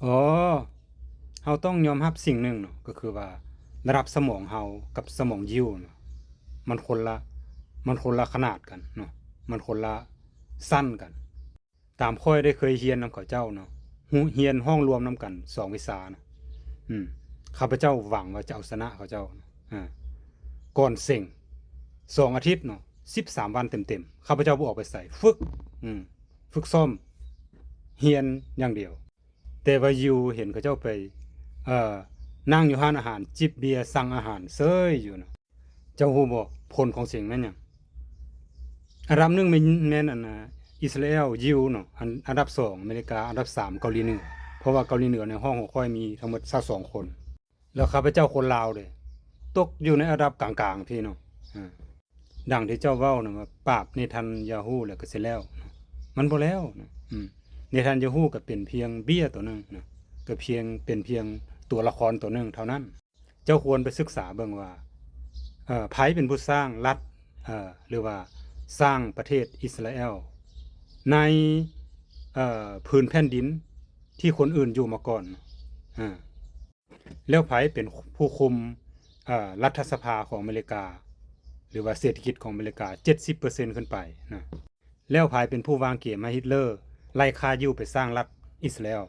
ອໍ ເຮົາຕ້ອງຍອມຮັບສິ່ງໜຶ່ງເນາະ ກໍຄືວ່າລະດັບສະໝອງເຮົາກັບສະໝອງຢິວເນາະ ມັນຄົນລະ ມັນຄົນລະຂະໜາດກັນເນາະ ມັນຄົນລະຊັ້ນກັນ. ຕາມຂ້ອຍໄດ້ເຄີຍຮຽນນຳເຂົາເຈົ້າເນາະ ຮ- ຮຽນຫ້ອງລວມນຳກັນສອງວິຊານະ ອືມ ຂ້າພະເຈົ້າຫວັງວ່າຈະເອົາຊະນະເຂົາເຈົ້າ ອາ ກ່ອນເສັງ ສອງອາທິດເນາະ ສິບສາມວັນເຕັມໆ ຂ້າພະເຈົ້າບໍ່ອອກໄປໃສ ຝຶກ ອືມ ຝຶກຊ້ອມ ຮຽນຢ່າງດຽວ. ແຕ່ວ່າຢິວເຫັນເຂົາເຈົ້າໄປ ເອີ ນັ່ງຢູ່ຮ້ານອາຫານ ຈິບເບຍ ສັ່ງອາຫານເສີຍຢູ່ນະ. ເຈົ້າຮູ້ບໍ່ ຜົນຂອງເສັງແມ່ນຫຍັງ? ອັນດັບໜຶ່ງແມ່ນ ແມ່ນອັນນາ ອິດສະຣາແອລ ຢິວເນາະ ອັນ ອັນດັບສອງ ອາເມລິກາ ອັນດັບສາມ ເກົາຫຼີເໜືອ ເພາະວ່າເກົາຫຼີເໜືອໃນຫ້ອງຂອງຂ້ອຍມີທັງໝົດຊາວສອງຄົນ ແລ້ວຂ້າພະເຈົ້າຄົນລາວເດ້ ຕົກຢູ່ໃນອັນດັບກາງໆ ພີ້ເນາະ ອາ ດັ່ງທີ່ເຈົ້າເວົ້ານະວ່າ ປາບເນທັນຢາຮູ້ແລ້ວກໍຊິແລ້ວ ມັນບໍ່ແລ້ວນະ ອືມ ເນທັນຢາຮູ້ກໍເປັນພຽງເບ້ຍຕົວໜຶ່ງນະ ກໍພຽງ ເປັນພຽງຕົວລະຄອນຕົວໜຶ່ງເທົ່ານັ້ນ. ເຈົ້າຄວນໄປສຶກສາເບິ່ງວ່າ ເອີ ໃຜເປັນຜູ້ສ້າງລັດ ເອີ ຫຼືວ່າສ້າງປະເທດອິດສະຣາແອລໃນ ເອີ ພື້ນແຜ່ນດິນທີ່ຄົນອື່ນຢູ່ມາກ່ອນ ອາ ແລ້ວໃຜເປັນຜູ້ຄຸມ ເອີ ລັດຖະສະພາຂອງອາເມລິກາ ຫຼືວ່າເສດຖະກິດຂອງອາເມລິກາ ເຈັດສິບເປີເຊັນຂຶ້ນໄປນະ ແລ້ວໃຜເປັນຜູ້ວາງເກມໃຫ້ຮິດເລີໄລ່ຂ້າຢິວໄປສ້າງລັດອິດສະຣາແອລ